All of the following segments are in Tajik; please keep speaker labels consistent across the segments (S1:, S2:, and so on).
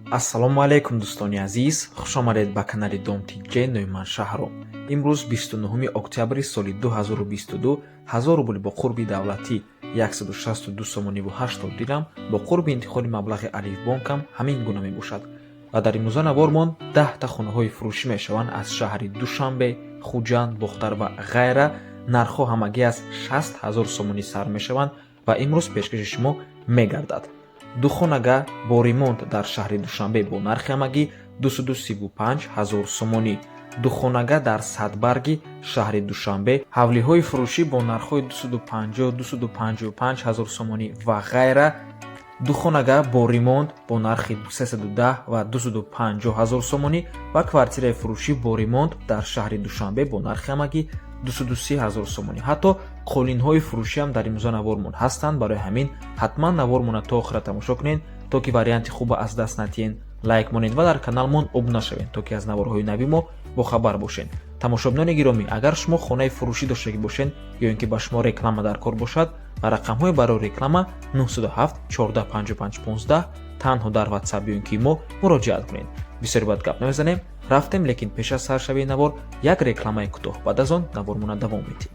S1: Ассалому алайкум, дӯстони азиз, хушомадед ба канали Дом ТҶ. Номи ман Шаҳром. Имрӯз 29 октябри соли 2022, 1000 рубл бо қурби давлатӣ 162 сомониву 80 дирам, бо қурби интиқоли маблағи Алифбонкам ҳамин гуна мебошад. Ва дар имрӯза навормон 10-та хонаҳои фурӯшӣ мешаванд аз шаҳри Душанбе, Хуҷанд, Бохтар ва ғайра. Нархҳо ҳамагӣ аз 60 ҳазор сомонӣ сар мешаванд ва имрӯз пешкаши шумо мегардад. Ду хонага бо ремонт дар шаҳри Душанбе бо нархи ҳамагӣ 235 ҳазор сомонӣ. Ду хонага дар Садбарги шаҳри Душанбе, ҳавлиҳои фурӯшӣ бо нархҳои 250, 255 ҳазор сомонӣ ва ғайра. Ду хонага бо ремонт бо нархи 310 ва 250 ҳазор сомонӣ ва квартираи фурӯшӣ бо ремонт дар шаҳри Душанбе бо нархи ҳамагӣ 230 ҳазор сомонӣ. Ҳатто қолинҳои фурӯшиам дар имрӯза навормон ҳастанд. Барои ҳамин ҳатман навормона то охира тамошо кунед, то ки варианти хуба аз даст натиҳен. Лайк монед ва дар каналмон обуна шавед, то ки аз наворҳои нави мо бохабар бошед. Тамошобинони гиромӣ, агар шумо хонаи фурӯшӣ доштагӣ бошед ё ин ки ба шумо реклама дар кор бошад, ба рақамҳои барои реклама 907 14 55 15 танҳо дар Ватсап ё ин ки мо муроҷиат кунед. Бисёри бад гап намезанем, рафтем. Лекин пеш аз саршавии навор як рекламаи кӯтоҳ, баъд аз он навормона давом медиҳем.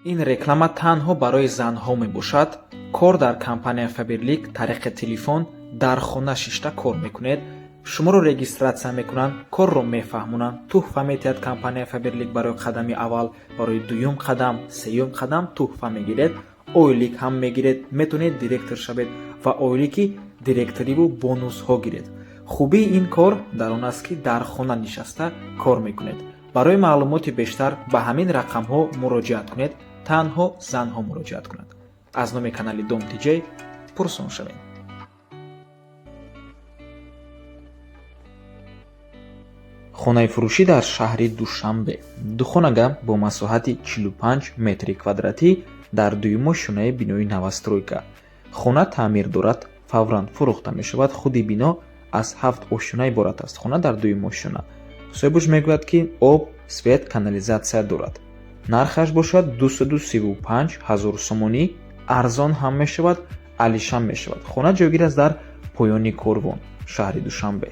S1: Ин реклама танҳо барои занҳо мебошад. Кор дар компания Фаберлик тариқи телефон, дар хона шишта кор мекунед. Шуморо регистрация мекунанд, корро мефаҳмонанд, тӯҳфа метиҳад компания Фаберлик. Барои қадами аввал, барои дуюм қадам, сеюм қадам тӯҳфа мегиред, ойлик ҳам мегиред, метавонед директор шавед ва ойлики директориву бонусҳо гиред. Хубии ин кор дар он аст, ки дар хона нишаста кор мекунед. Барои маълумоти бештар ба ҳамин рақамҳо муроҷиат кунед. Танҳо занҳо муроҷиат кунанд. Аз номи канали Дом ТҶ пурсон шавем. Хонаи фурӯшӣ дар шаҳри Душанбе, духонага бо масоҳати 45 метри квадратӣ дар дуюм ошёнаи бинои новостройка. Хона таъмир дорад, фавран фурӯхта мешавад. Худи бино аз ҳафт ошёна иборат аст, хона дар дуюм ошёна. Соҳибаш мегӯяд, ки об, свет, канализация дорад. Нархаш бошад 235 ҳазор сомонӣ, арзон ҳам мешавад, алишам мешавад. Хона ҷойгир аст дар поёни Корвон, шаҳри Душанбе.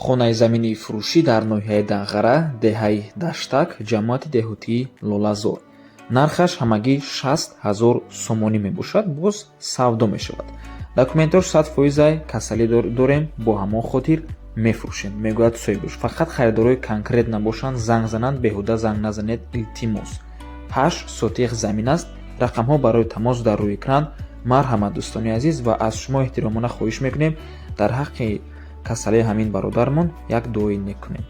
S1: Хонаи заминии фурӯшӣ дар ноҳияи Данғара, деҳаи Даштак, ҷамоати деҳотии Лолазор. Нархаш ҳамагӣ 60 ҳазор сомонӣ мебошад, боз савдо мешавад. Документош 100%-ай, касалӣ дорем, бо ҳамон хотир мефурӯшем, мегӯяд соҳибаш. Фақат харидорои конкрет набошанд, занг зананд, беҳуда занг назанед, илтимос. 8 сотих замин аст. Рақамҳо барои тамос дар рӯи экран. Марҳамат, дӯстони азиз, ва аз шумо эҳтиромона хоҳиш мекунем, дар ҳаққи касалии ҳамин бародармон як дуои нек кунем.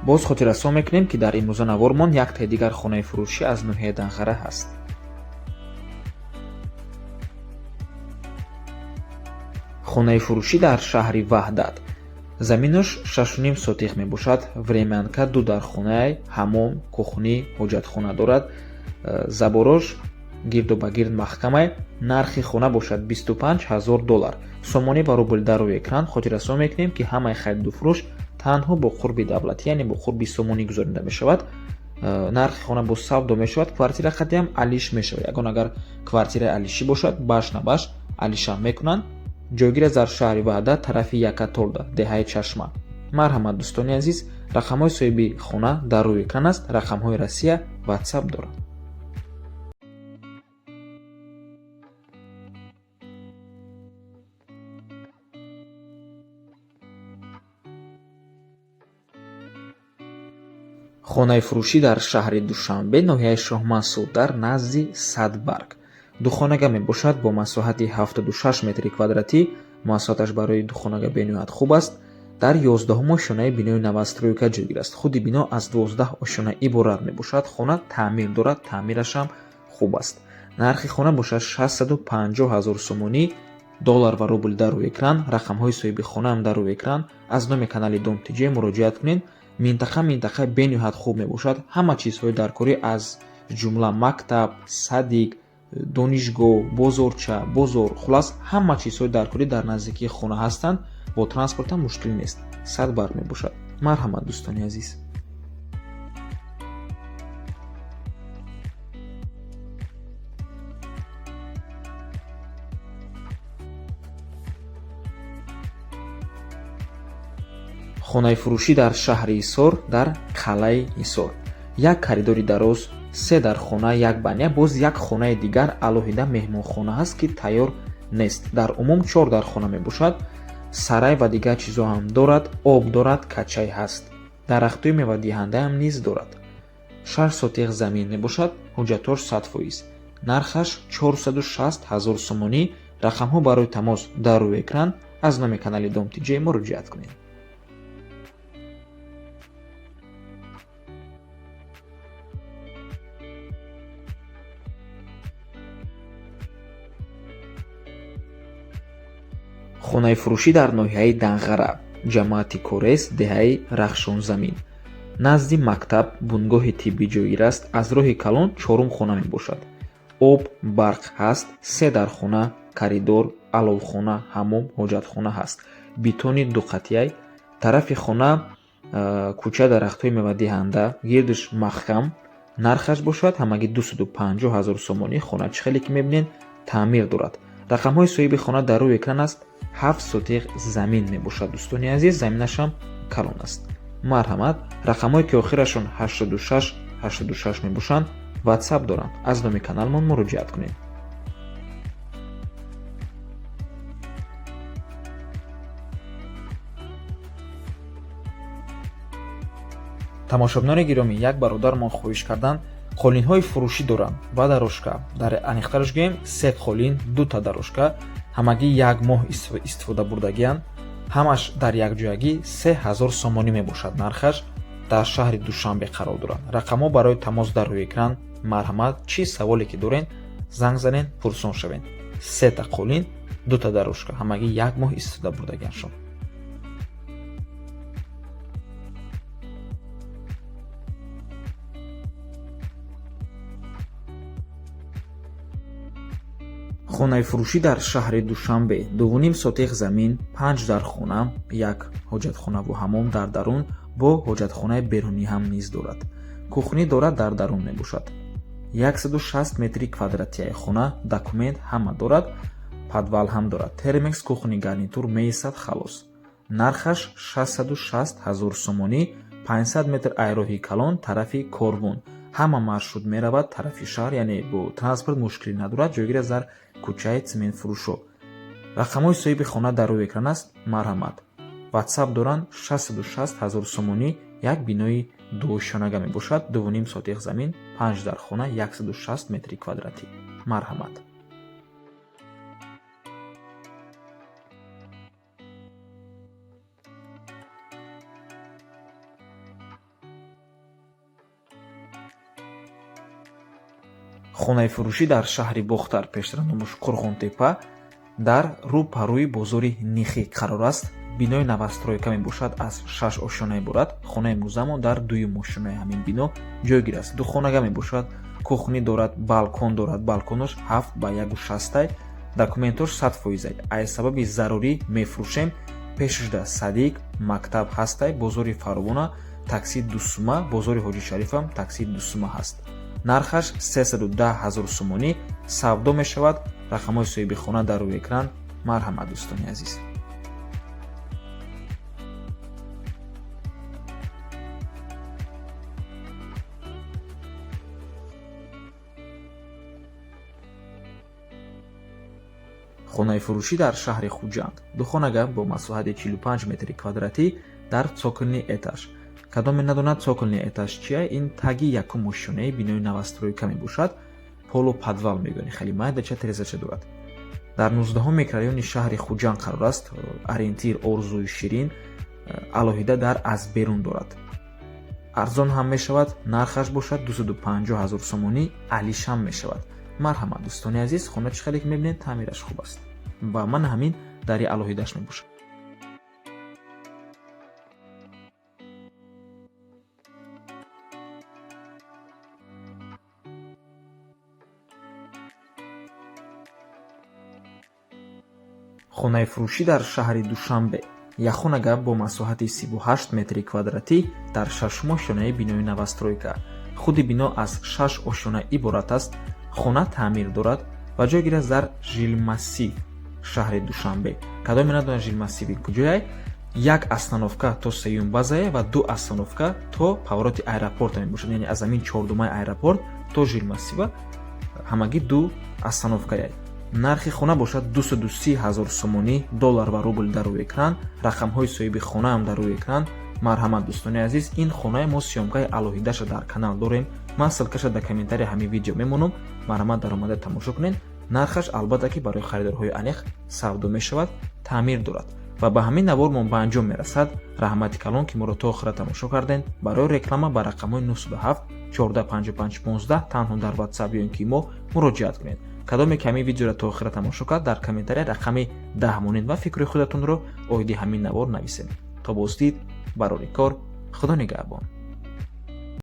S1: Боз хотиррасон мекунем, ки дар имрӯза навормон яктаи дигар хонаи фурӯшӣ аз ноҳияи Данғара ҳаст. Хонаи фурӯшӣ дар шаҳри Ваҳдат, заминаш 6,5 сотих мебошад, времянка, ду дархонаи, ҳамом, кухня, ҳоҷатхона дорад. Заборош гирду ба гирд маҳкамай. Нархи хона бошад 25 ҳазор доллар, сомонӣ ва рубл дар рӯи экран. Хотиррасон мекунем, ки ҳамаи хариду фурӯш танҳо бо қурби давлатӣ, яъне бо қурби сомонӣ гузаронида мешавад. Нархи хона боз савдо мешавад, квартира қатиам алиш мешавад. Ягон агар квартираи алишӣ бошад, баш на баш алишам мекунанд. Ҷойгир аст дар шаҳри Ваҳдат, тарафи Якаторда, деҳаи Чашма. Марҳамат, дӯстони азиз, рақамҳои соҳиби хона дар рӯи экран аст, рақамҳои Россия, Ватсап дорад. Хонаи фурӯшӣ дар шаҳри Душанбе, ноҳияи Шоҳмансур, дар назди Садбарг. Духонага мебошад бо масоҳати 76 метри квадратӣ. Масоҳаташ барои духонага бениҳоят хуб аст. Дар 11-ум ошёнаи бинои новостройка ҷойгир аст. Худи бино аз 12 ошёна иборат мебошад. Хона таъмир дорад, таъмирашам хуб аст. Нархи хона бошад 650 ҳазор сомонӣ, доллар ва рубл дар рӯи экран, рақамҳои соҳиби хонаам дар рӯи экран. Аз номи канали Дом ТҶ муроҷиат кунед. Минтақа минтақаи бениҳоят хуб мебошад. Ҳама чизҳои даркорӣ, аз ҷумла мактаб, садик, Донишгоҳ, бозорча, бозор, хулас ҳама чизҳои даркорӣ дар наздикии хона ҳастанд. Бо транспортам мушкил нест, 100 барқ мебошад. Марҳамат, дӯстони азиз. Хонаи фурӯшӣ дар шаҳри Ҳисор, дар қалъаи Ҳисор. Як коридори дароз, 3 дархона, як баня, боз як хонаи дигар алоҳида меҳмонхона ҳаст, ки тайёр нест. Дар умум 4 дархона мебошад. Сарай ва дигар чизҳо ҳам дорад, об дорад, качай ҳаст. Дарахтҳои мевадиҳандаам низ дорад. 6 сотиқ замин мебошад, ҳуҷҷатҳош 100%. Нархаш 460 ҳазор сомонӣ. Рақамҳо барои тамос дар рӯи экран. Аз номи канали Дом ТЖ муроҷиат кунед. Хонаи фурӯшӣ дар ноҳияи Данғара, ҷамоати Корес, деҳаи Рахшонзамин. Назди мактаб, бунгоҳи тиббӣ ҷойгир аст. Аз роҳи калон 4-ум хона мебошад. Об, барқ ҳаст, 3 дархона, коридор, аловхона, ҳамом, ҳоҷатхона ҳаст. Бетони дуқатияй. Тарафи хона кӯча, дарахтҳои мевадиҳанда, гирдиш маҳкам. Нархаш бошад ҳамагӣ 250 ҳазор сомонӣ. Хона чӣ хеле ки мебинед таъмир дорад. Рақамҳои соҳиби хона дар рӯи экран аст. 7 сотиқ замин мебошад, дӯстони азиз, заминашам калон аст. Марҳамат, рақамҳое ки охирашон 86 86 мебошанд, WhatsApp доранд. Аз номи каналмон муроҷиат кунед. Тамошобинони гиромӣ, як бародармон хоҳиш карданд, қолинҳои фурӯшӣ доранд ва дарошка. Дар аниқтараш гӯем, 3 қолин, 2 та дарошка, ҳамагӣ 1 моҳ истифода бурдагианд. Ҳамаш дар якҷоягӣ 3000 сомонӣ мебошад нархаш. Дар шаҳри Душанбе қарор доранд. Рақамҳо барои тамос дар рӯи экран. Марҳамат, чӣ саволе ки дорен, занг занен, пурсон шавен. 3 та қолин, 2 та дарошка, ҳамагӣ 1 моҳ истифода бурдагианшон. Хонаи фурӯшӣ дар шаҳри Душанбе, 2.5 сотиқ замин, 5 дархона, 1 ҳоҷатхонаву ҳамом дар дарун бо ҳоҷатхонаи берунӣ ҳам низ дорад. Кухнӣ дорад, дар дарун мебошад. 160 метри квадратияи хона, документ ҳама дорад, подвал ҳам дорад. Термекс кухни гарнитур меистад халос. Нархаш 660 ҳазор сомонӣ, 500 метр айроҳи калон тарафи Корвон. Ҳама маршрут меравад тарафи шаҳр, яъне бо транспорт мушкилӣ надорад. Ҷойгир аст дар кӯчаи Цементфурӯшо. Рақамҳои соҳиби хона дар рӯи экран аст. Марҳамат. WhatsApp доранд. 660 ҳазор сомонӣ, як бинои дуошёнага мебошад, 2.5 сотиқ замин, 5 дархона, 160 метри квадратӣ. Марҳамат. Хонаи фурӯшӣ дар шаҳри Бохтар, пештара номаш Қурғонтепа, дар рӯпарӯи бозори Нихӣ қарор аст. Бинои новостройка мебошад, аз 6 ошёна иборат. Хонаи имрӯзамон дар дуюм ошёнаи ҳамин бино ҷойгир аст. Духонага мебошад, кухнӣ дорад, балкон дорад. Балконош 7 ба 1.60, документош 100%. Аз сабаби зарурӣ мефурӯшем. Пешшуда садик, мактаб ҳастай, бозори Фаровона, такси 2 сума, бозори Ҳоҷи Шарифам такси 2 сума ҳаст. Нархаш 310 ҳазор сомонӣ, савдо мешавад. Рақамҳои соҳиби хона дар рӯи экран. Марҳамат, дӯстони азиз. Хонаи фурӯшӣ дар шаҳри Хуҷанд, духонага бо масоҳати 45 метри квадратӣ дар цокольный этаж. Кадоме надонад цокольный этаж чия, ин таги якум ошёнаи бинои новостройка мебошад. Полуподвал мегӯянд, хеле майдача, терезача дорад. Дар 19 микрорайони шаҳри Хуҷанд қарор аст. Ориентир Орзуи Ширин, алоҳида дар аз берун дорад. Арзон ҳам мешавад, нархаш бошад 250 ҳазор сомонӣ, алишам мешавад. Марҳамат, дӯстони азиз, хона чӣ хеле ки мебинед таъмираш хуб аст ва ман ҳамин дари алоҳидаш мебошад. Хонаи фурӯшӣ дар шаҳри Душанбе, якхонага бо масоҳати 38 метри квадратӣ дар шашум ошёнаи бинои новостройка. Худи бино аз шаш ошёна иборат аст. Хона таъмир дорад ва ҷойгир аст дар Жилмассив, шаҳри Душанбе. Кадоме надонад, Жилмассиви куҷояй, як остановка то сеюм базае ва ду остановка то повороти аэропорта мебошад. Яъне аз ҳамин чордумаи аэропорт то Жилмассива ҳамагӣ ду остановкая. Нархи хона бошад 230 ҳазор сомонӣ. Доллар ва рубл дар рӯи экран, рақамҳои соҳиби хонаам дар рӯи экран. Марҳамат, дӯстони азиз, ин хонаи мо съёмкаи алоҳидаша дар канал дорем. Ман ссылкаша дар комментария ҳамин видео мемонам, марҳамат, даромада тамошо кунед. Нархаш, албатта, ки барои харидорҳои аниқ савдо мешавад, таъмир дорад. Ва ба ҳамин навормон ба анҷом мерасад. Раҳмати калон, ки моро то охира тамошо кардем. Барои реклама ба рақамҳои 907 14 55 15 танҳо дар Ватсап ё ин ки мо муроҷиат кунед. Кадоме ки ҳамин видеоро то охира тамошо кард, дар комментария рақами 10 монед ва фикри худатонро оиди ҳамин навор нависед. То боздид, барори кор, Худо нигаҳбон.